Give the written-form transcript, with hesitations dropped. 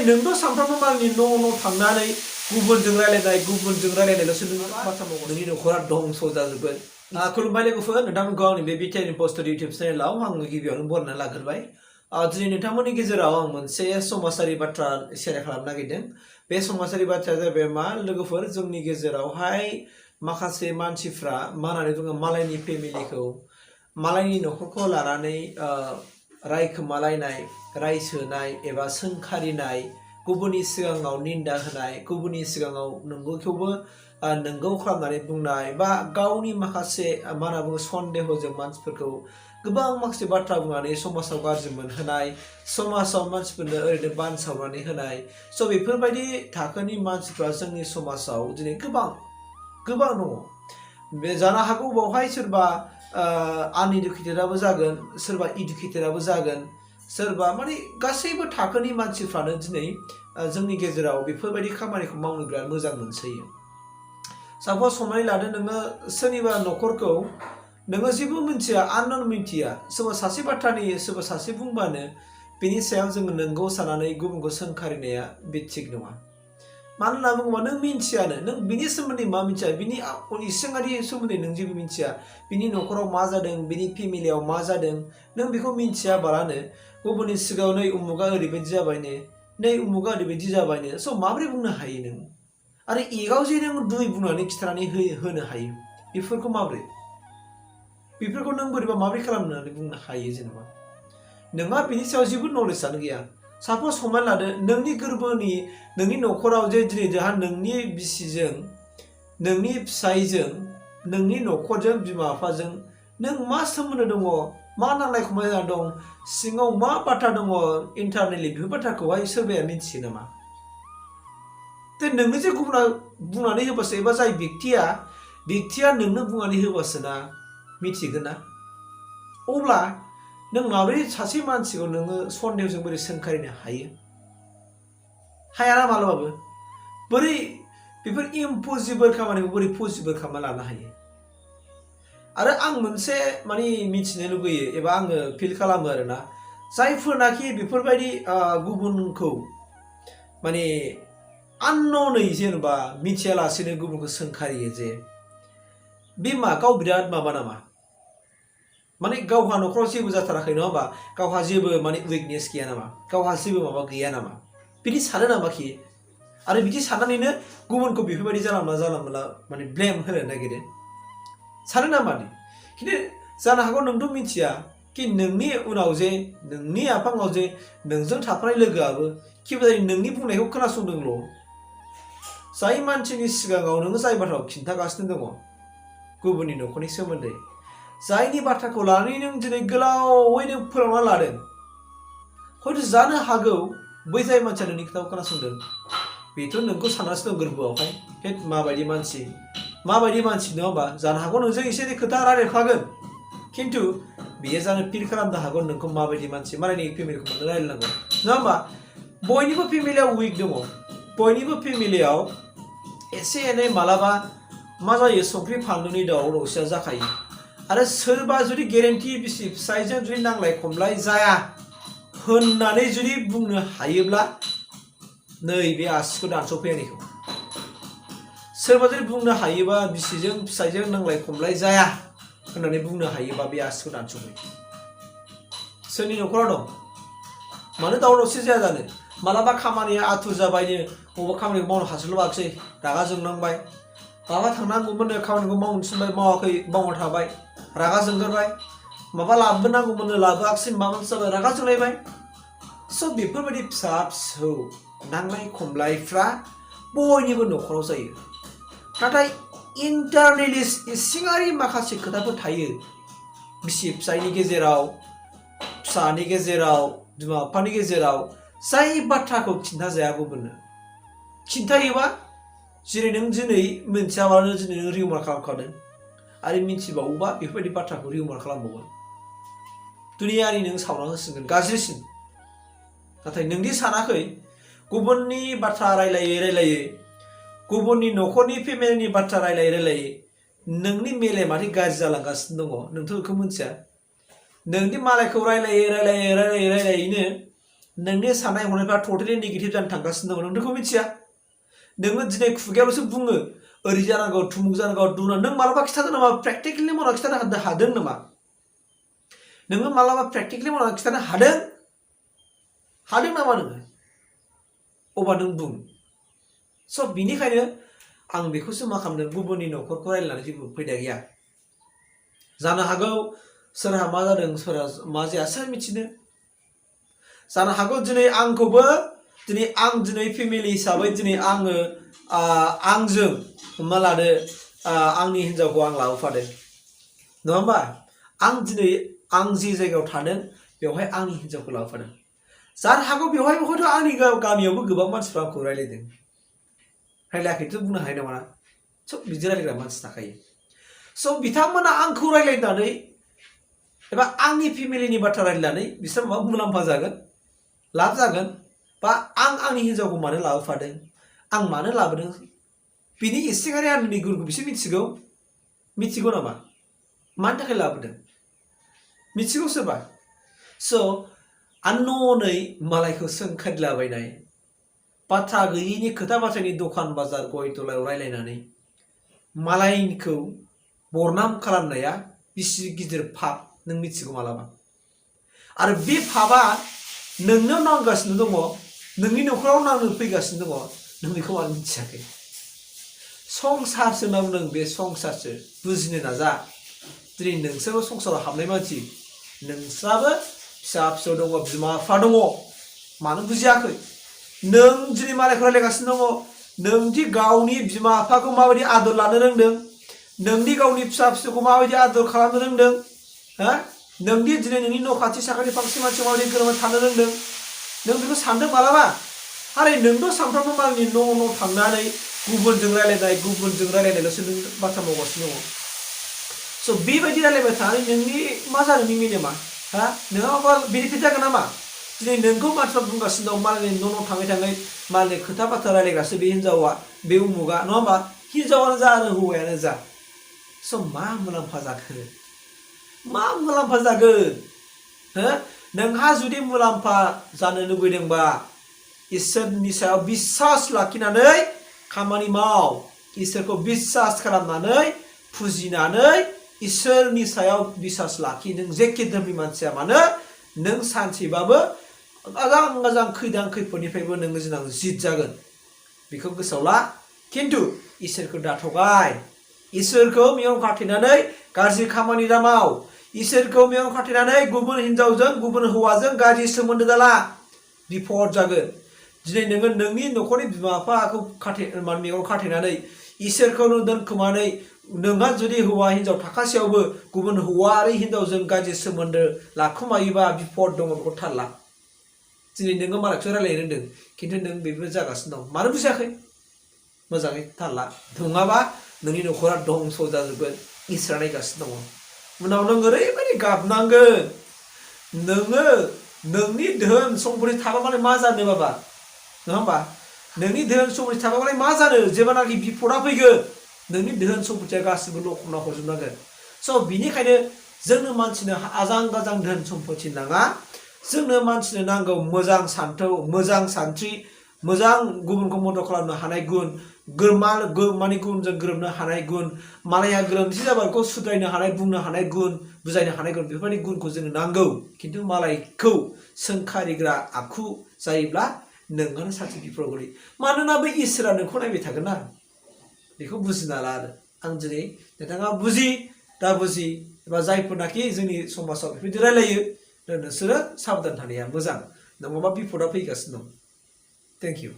नोंथ' सानफ्रामबो मालायनि न' थांनानै गुबुनजों रायलायनायल'सो नोङो बाथ्रा मावो नोंनि न'खरा दंस जाजोबगोन। खुलुमबाय लोगोफोर, नोंथांमोनखौ आंनि बे बिटिआर इम्पस्टर इउटिउब चेनेलाव आङो गिबियावनो बरायना लाग्रोबाय। दिनै नोंथांमोननि गेजेराव आं मोनसे समाजारि बाथ्रा शेयार खालामनो नागिरदों। बे समाजारि बाथ्राया जाहैबाय मा लोगोफोर, जोंनि गेजेरावहाय माखासे मानसिफ्रा मा होननानै बुङो, मालायनि फेमिलिखौ, मालायनि न'खरखौ लानानै रायखोमालायनाय, रायसोनाय एबा सोंखारिनाय, गुबुननि सिगाङाव निन्दा होनाय, गुबुननि सिगाङाव नंगौखौबो नंगौ खालामनानै बुंनाय, बा गावनि माखासे मा होनना बुङो सन्देहजों मानसिफोरखौ गोबां माखासे बाथ्रा बुंनानै समाजाव गाज्रि मोनहोनाय, समाजाव मानसिफोरनो ओरैनो बानसावनानै होनाय। स' बेफोरबायदि थाखोनि मानसिफ्रा जोंनि समाजाव दिनै गोबां दङ। बे जानो हागौ बावहाय सोरबा आनइडुकेटेडआबो जागोन, सोरबा इडुकेटेडआबो जागोन, सोरबा माने गासैबो थाखोनि मानसिफ्रानो दिनै जोंनि गेजेराव बेफोरबायदि खामानिखौ मावनो बिराद मोजां मोनसोयो। सापज हमनानै लादो, नोङो सोरनिबा न'खरखौ नोङो जेबो मिथिया, आननोन मिथिया, सोरबा सासे बाथ्रानि सोरबा सासे बुंबानो बिनि सायाव जोङो नंगौ साननानै गुबुनखौ सोंखारिनाया बे थिग नङा। मानो होनना बुङोबा नों मिथियानो, नों बिनि सोमोन्दै मा मिथिया, बिनि इसिङारि सोमोन्दै नों जेबो मिथिया, बिनि न'खराव मा जादों, बिनि फेमिलियाव मा जादों, नों बेखौ मिथियाबालानो गुबुननि सिगाङाव नै उमुगा ओरैबायदि जाबायनो, नै उमुगा ओरैबायदि जाबायनो, स' माबोरै बुंनो हायो नों? आरो एगाव जे नों दुइ बुंनानै खिथानानै होनो हायो, बेफोरखौ माबोरै? बेफोरखौ नों बोरैबा माबोरै खालामनानै बुंनो हायो? जेनेबा नोंहा बिनि सायाव जेबो नलेजआनो गैया। सापज हमनानै लादो, नोंनि गोरबोनि, नोंनि न'खराव जे दिनै जोंहा नोंनि बिसिजों, नोंनि फिसायजों, नोंनि न'खरजों, बिमा बिफाजों नों मा सोमोन्दो दङ, मा नांलाय खमलाय जाना दं, सिङाव मा बाथ्रा दङ इन्टारनेलि, बेफोर बाथ्राखौहाय सोरबाया मिथियो नामा? नोंनो जे गुबुना बुंनानै होबासो, एबा जाय बेक्तिया नोंनो बुंनानै होबासो ना मिथिगोन ना। अब्ला नों माबोरै सासे मानसिखौ नोङो सन्देहजों बोरै सोंखारिनो हायो? हायाना मालाबाबो। बोरै बेफोर इम्पसिबोल खामानिखौ बोरै पसिबोल खालामना लानो हायो? आरो आं मोनसे माने मिथिनो लुगैयो, एबा आङो फिल खालामो आरोना, जायफोरनाखि बेफोरबायदि गुबुनखौ माने आनननै जेनेबा मिथियालासेनो गुबुनखौ सोंखारियो, जे बे मा गाव बिराद माबा नामा? माने गावहा न'खराव जेबो जाथाराखै नङा होमबा, गावहा जेबो माने उइकनेस गैया नामा, गावहा जेबो माबा गैया नामा, बिदि सानो नामाखि? आरो बिदि साननानैनो गुबुनखौ बेफोरबायदि जानला मोनला माने ब्लेम होनो नागिरो, सानो नामा? खिन्थु जानो हागौ नोंथ' मिथिया कि नोंनि उनाव जे, नोंनि आफाङाव जे नोंजों थाफानाय लोगोआबो खिबाजाय नोंनि बुंनायखौ खोनासंदोंल'। जाय मानसिनि सिगाङाव नोङो जाय बाथ्राखौ खिन्थागासिनो दङ गुबुननि न'खरनि सोमोन्दै, जायनि बाथ्राखौ लानानै नों दिनै गोलावै नों फोलावना लादों, हयथ' जानो हागौ बै जाय मानसिया नोंनि खोथाखौ खोनासंदों बेथ' नोंखौ सानगासिनो दं गोरबोआवहाय, माबायदि मानसि नङा होमबा? जानो हागौ नोंजों एसे एनै खोथा रायलायखागोन, खिन्थु बेयो जानो फिल खालामनो हागौ नोंखौ माबायदि मानसि, मालायनि फेमिलिखौ मानो रायलायनांगौ, नङा होमबा? बयनिबो फेमिलियाव उइक दङ, बयनिबो फेमिलियाव एसे एनै मालाबा मा जायो, संख्रि फानलुनि दावराव दावसिया जाखायो। आरो सोरबा जुदि गेरेन्टि बिसि फिसायजों जुदि नांलाय खमलाय जाया होननानै जुदि बुंनो हायोब्ला नैबे आसिखौ दानस'फैनायखौ, सोरबा जुदि बुंनो हायोबा बिसिजों फिसायजों नांलाय खमलाय जाया होननानै बुंनो हायोबा बे आसिखौ दानस'फै। सोरनि न'खराव दं? मानो दावराव दावसि जाया जानो? मालाबा खामानिया आथुर जाबायनो, बबेबा खामानिखौ मावनो हास्लाबाखिसै, रागा जोंनांबाय, माबा थांनांगौमोननो खामानिखौ मावनो थिनबाय मावाखै, मावना थाबाय, रागा जोंगोरबाय, माबा लाबोनांगौमोननो लाबोआखिसै, माबा मोनसे जाबाय, रागा जोंलायबाय। स' बेफोरबायदि फिसा फिसौ नांलाय खमलायफ्रा बयनिबो न'खराव जायो। नाथाय इन्टारनेलि इसिङारि माखासे खोथाफोर थायो, बिसि फिसायनि गेजेराव, फिसानि गेजेराव, बिमा बिफानि गेजेराव, जाय बाथ्राखौ खिन्थाजाया गुबुननो। खिन्थायोबा जेरै नों दिनै मिथियाबानो दिनै नों रिउमार खालामखादों, आरो मिथिबावोबा बेफोरबायदि बाथ्राखौ रिउमार खालामबावगोन, दुनियानि नों सावना होसिगोन, गाज्रिसिन। नाथाय नोंदि सानाखै, गुबुननि बाथ्रा रायलायै गुबुननि न'खरनि फेमिलिनि बाथ्रा रायलायै नोंनि मेलेमारि गाज्रि जालांगासिनो दङ, नोंथ' बेखौ मिथिया। नोंदि मालायखौ रायलायैनो नोंनि साननाय हनायफ्रा टटेलि नेगेटिभ जानो थांगासिनो दङ नोंथांखौ मिथिया नोङो दिनै खुगायावल'सो बुङो ओरै जानांगौ थुमुक जानांगौ दुना नों मालाबा खिथादों नामा प्रेक्टिकेलि मावना खिथानो हादों नामा नोङो मालाबा प्रेक्टिकेलि मावना खिथानो हादों नामा नोङो अबा नों बुं स' बिनिखायनो आं बेखौसो मा खालामदों गुबुननि न'खरखौ रायलायनानै जेबो फायदा गैया जानो हागौ सोरहा मा जादों सोरहा मा जाया सोर मिथिनो जानो हागौ दिनै आंखौबो दिनै आं दिनै फेमिलि हिसाबै दिनै आङो आंजों हमना लादो आंनि हिन्जावखौ आं लाबोफादों नङा होमबा आं दिनै आं जि जायगायाव थादों बेवहाय आंनि हिन्जावखौ लाबोफादों जानो हागौ बेवहाय हयथ' आंनि गामियावबो गोबां मानसिफ्रा आंखौ रायलायदों रायलायाखैथ' बुंनो हानाय नङा सब बिदि रायलायग्रा मानसि थाखायो स' बिथांमोना आंखौ रायलायनानै एबा आंनि फेमिलिनि बाथ्रा रायलायनानै बिसोर माबा मुलाम्फा जागोन लाब जागोन बा आं आंनि हिन्जावखौ मानो लाबोफादों आं मानो लाबोदों बिनि इसिङारि आंनि गुनखौ बिसोर मिथिगौ नामा मानि थाखाय लाबोदों मिथिगौ सोरबा स' आनन'नै मालायखौ सोंखारिलाबायनाय बाथ्रा गैयिनि खोथा बाथ्रानि दखान बाजार गय दलायाव रायलायनानै मालायनिखौ बरनाम खालामनाया बिसि गिदिर पाप नों मिथिगौ मालाबा आरो बे पापआ नोंनो नांगासिनो दङ नोंनि न'खराव नांनो फैगासिनो दङ नों बेखौ मानो मिथियाखै संसारसो होनना बुंदों बे संसारसो बुजिनो नाजा दिनै नोंसोरबो संसाराव हाबनाय मानसि नोंस्राबो फिसा फिसौ दङ बिमा बिफा दङ मानो बुजियाखै नों दिनै मालायखौ रायलायगासिनो दङ नोंदि गावनि बिमा बिफाखौ माबायदि आदर लानो रोंदों नोंदि गावनि फिसा फिसौखौ माबायदि आदर खालामनो रोंदों हा नोंदि दिनै नोंनि न' खाथि साखाथि फांसे मानसिजों माबायदि गोरोबनानै थानो रोंदों नों बेखौ सानदों मालाबा आरे नोंथ' सानफ्रामबो मालायनि न' थांनानै गुबुनजों रायलायनायल'सो नों बाथ्रा मावगासिनो दङ स' बेबायदि रायलायबाय थानानै नोंनि मा जादों नोंनि मेलेमा हा नोंहा माबा बेनिफिट जागोन नामा दिनै नोंखौ बाथ्रा बुंगासिनो दं मालायनि न' थाङै मालायनि खोथा बाथ्रा रायलायगासिनो बे हिन्जावा बे उमुगा नङा होमबा हिन्जावानो जा आरो हौवायानो जा स' मा मुलाम्फा जागोन हो नोंहा जुदि मुलाम्फा जानो लुबैदोंबा इसोरनि सायाव बिसास लाखिनानै खामानि माव इसोरखौ बिसास खालामनानै फुजिनानै इसोरनि सायाव बिसास लाखि नों जेखि धोरोमनि मानसिया मानो नों सानसेबाबो आजां खैदां खैफोदनिफ्रायबो नोङो जोंना जित जागोन बेखौ गोसोआव ला खिन्थु इसोरखौ दाथगाय इसोरखौ मेगन खाथेनानै गाज्रि खामानि दामाव इसोरखौ मेगन खाथेनानै गुबुन हिन्जावजों गुबुन हौवाजों गाज्रि सोमोन्दो दाला बिपद जागोन दिनै नोङो नोंनि न'खरनि बिमा बिफाखौ मेगन खाथेनानै इसोरखौनो दोनखोमानानै नोंहा जुदि हौवा हिन्जाव थाखासेयावबो गुबुन हौवा आरो हिन्जावजों गाज्रि सोमोन्दो लाखुमायोबा बिपद दङ बेखौ थाल ला दिनै नोङो मालायखौसो रायलायनो रोंदों खिन्थु नों बेबो जागासिनो दं मानो बुजियाखै मोजाङै थाल ला नङाबा नोंनि न'खरा धंस जाजोबगोन इसोरा नायगासिनो दङ उनाव नों ओरैबायदि गाबनांगोन नोङो नोंनि धोन सम्पति थाबा माने मा जानो बाबा नङा होमबा नोंनि धोन सम्पति थाबा माने मा जानो जेब्लानाखि बिपदा फैगोन नोंनि धोन सम्पतिया गासिबो लखबना हरजोबनांगोन स' बिनिखायनो जोंनो मानसिनो आजां गाजां धोन सम्पति नाङा जोंनो मानसिनो नांगौ मोजां सान्थौ मोजां सानस्रि मोजां गुबुनखौ मदद खालामनो हानाय गुन माने गुबुनजों गोरोबनो हानाय गुन मालाया गोरोन्थि जाबा बेखौ सुद्रायनो हानाय बुंनो हानाय गुन बुजायनो हानाय गुन बेफोरबायदि गुनखौ जोंनो नांगौ खिन्थु मालायखौ सोंखारिग्रा आखु जायोब्ला नोंहानो सानसे बिफोराव गोलैयो मानोना बै इसोरा नोंखौ नायबाय थागोन ना बेखौ बुजिना ला आरो आं दिनै नोंथाङा दा बुजि एबा जायफोरनाखि जोंनि समाजाव बेबायदि रायलायो नोंसोरो साबधान थानाया मोजां नङाबा बिपदा फैगासिनो दं थेंक इउ